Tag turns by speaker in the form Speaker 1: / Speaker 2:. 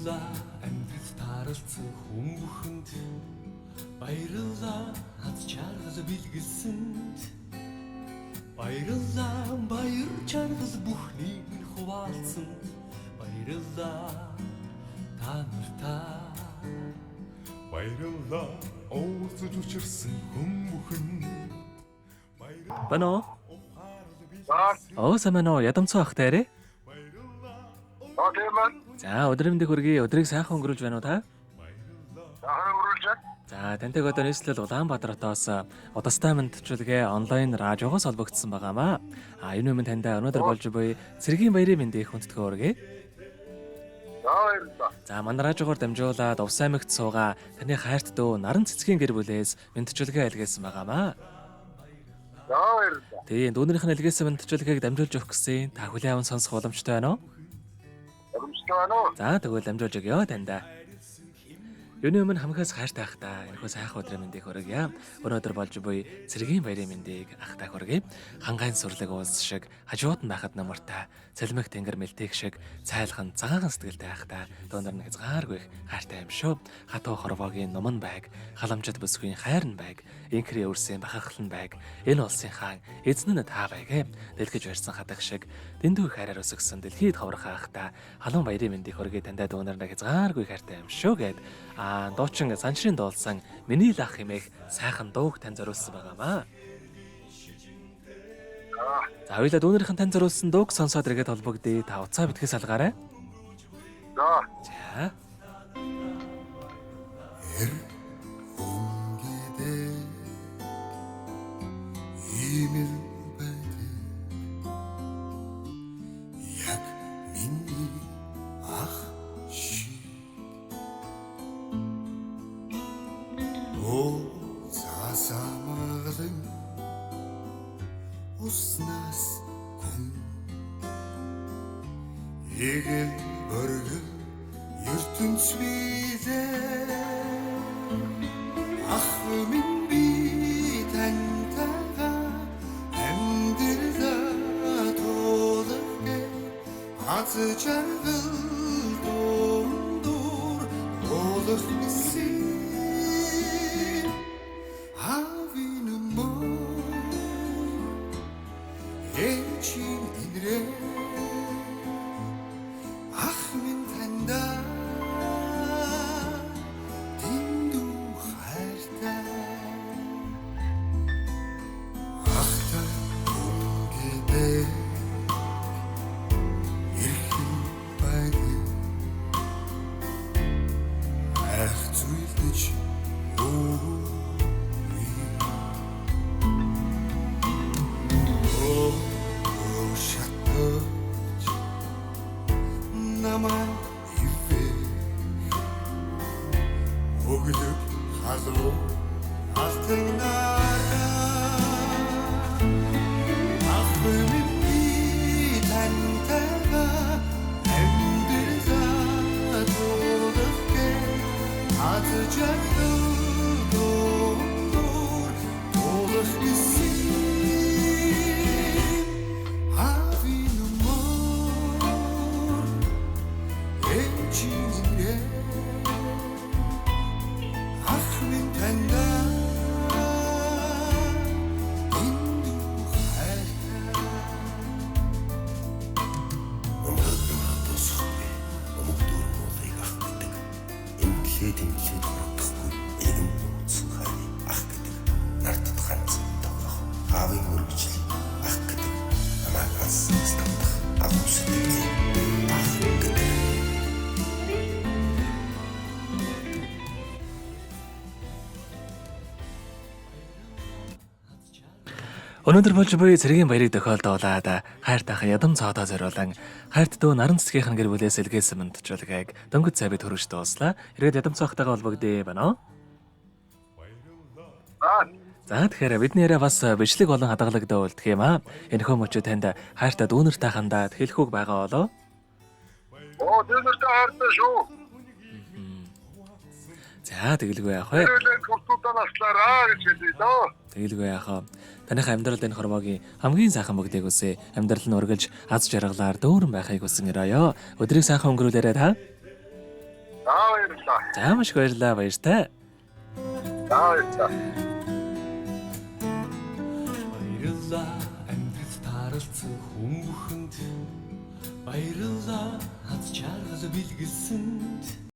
Speaker 1: Баярлалаа амьдрал тааралцсан хүн бүхэнд. Баярлалаа аз жаргал бэлгэлсэнд. Баярлалаа баяр жаргал бүхнийг нь хуваалцсанд. Баярлалаа та нартаа.
Speaker 2: Баярлалаа уулзаж учирсан хүн бүхэн. Баярлалаа
Speaker 3: Байна уу?
Speaker 2: ухаарлаг
Speaker 4: За,
Speaker 3: Оо сайн байна уу? Ядамцуу ах дээрээ.
Speaker 4: за тийм байна.
Speaker 3: За өдрийн мэндийг хүргэе. Өдрийг сайхан өнгөрүүлж байна уу та?
Speaker 4: За өнгөрүүлж байна.
Speaker 3: За тантай одоо нийслэл Улаанбаатар хотоос Удастай мэндчилгээ онлайн радиогоос холбогдсон байгаамаа. А энэ өмнө таньда өнөөдөр болж буй цэргийн баярын мэндийг хүндэтгэн өргөе.
Speaker 4: За баярлалаа.
Speaker 3: За манай радиогоор дамжуулаад Увс аймагт суугаа таны хайрт дүү Наран цэцгийн гэр бүлээс мэндчилгээ илгээсэн байгаамаа.
Speaker 4: За баярлалаа.
Speaker 3: Тийм дүүнэрийнх нь илгээсэн мэндчилгээг дамжуулж өгөх гэсэн та хүлээн аван сонсох боломжтой байна уу?
Speaker 4: Боломжтой байна уу?
Speaker 3: За тэгвэл дамжуулж өгье таньда. Юуны өмнө хамхаас хайртай ах та энэхүү сайхан өдрийн мэндийг хүргье. Өнөөдөр болж буй цэргийн баярын мэндийг ах та хүргье. Хангайн сүрлэг уулс шиг хажууд нь байхад намартай, цэлмэг тэнгэр мэлтийг шиг цайлхан цагаан сэтгэлтэй ах та дуунаар нь хязгааргүй их хайртай юм шүү. Хатуу хорвоогийн нуман байг, халамжит бүсгүй хайр нь байг, инхрийн өрсөн бахархал нь байг. Энэ улсын хаан эзэн нь та байг. Дэлгэж барьсан хадаг шиг дэндүү их хайраар өсгсөн дэлхийд ховрох ах та халуун баярын мэндийг хүргэе таньда дуунаар нь хязгааргүй хайртай юм шүү гэд дуучин саншрын дуулсан миний л ах хэмээх сайхан дууг тань зориулсан байгаамаа. За хоёлаа дүүнэрийнхэн тань зориулсан дууг сонсоод иргээд холбогдъё. Та уцаа битгий салгаарай.
Speaker 4: За.
Speaker 3: За.
Speaker 2: Эр хүн гэдэг ийм л байдаг. Яг миний ах шиг. Оо засамгалан уснаас гүн эгэл бөргөл ертөнц билээ. Ах минь би тантайгаа амьдралаа туулах гэ аз жаргал дундуур туулах гэсэн аавын мөр ээжийн инрээ ах минь таньда дэндүү хайртай. Ахтай хүн гэдэг эрхэн байдаг. Айх зүйлдэж өөгүй. Өө шатаж намайг ивэх өглөг халуу алтан нараа. Ах минь би тантайгаа амьдралаа туулах гэ аз жаргал дундуур туулах гэсэн аавын мөр ээжийн инрээ ах минь таньда дэндүү хайртай.
Speaker 5: Умгаг тусахгүй умг дөрмөлийг ах гэдэг. Имтлээд имтлээд хурдахгүй эрен нууцсан хайрыг ах гэдэг. Нартад ганц тогох аавын өргөжлийг ах гэдэг. Намайг алсаас татах агуу сэтгэлийг ах гэдэг.
Speaker 3: Өнөөдөр болж буй цэргийн баярыг тохиолдуулаад хайрт ах ядам цоодоо зориулан хайрт дүү Наран цэцгийнхэн гэр бүлээс илгээсэн мэндчилгээг дөнгөж цай бид хүргэж дууслаа. Ирээд ядам цоохтойгоо холбогдъё байна уу?
Speaker 4: За.
Speaker 3: За тэгэхээр бидний яриа бас бичлэг болон хадгалагдаа үлдэх юм аа. Энэхүү мөчөө танд хайртай дүүнертэй хандаад хэлэх үг байгаа болов?
Speaker 4: Оо дүүнертэй хайртай шүү.
Speaker 3: За тэгэлгүй яах вэ?
Speaker 4: Тэрүүлэн курсуудаа наслаараа гэж хэлье дөө.
Speaker 3: Тэгэлгүй яах вэ? Таных амьдрал энэ хормогийн хамгийн сайхан бүгдийг үсэ. Амьдрал нь үргэлж аз жаргалаар дүүрэн байхыг хүсэн өрөөё. Өдрийг сайхан өнгөрүүлээрэй та.
Speaker 4: За баярлалаа.
Speaker 3: За маш их баярлалаа. Баяртай.
Speaker 4: За баярлалаа.
Speaker 1: Баярлалаа амьдрал тааралцсан хүн бүхэнд. Баярлалаа аз жаргал бэлгэлсэнд.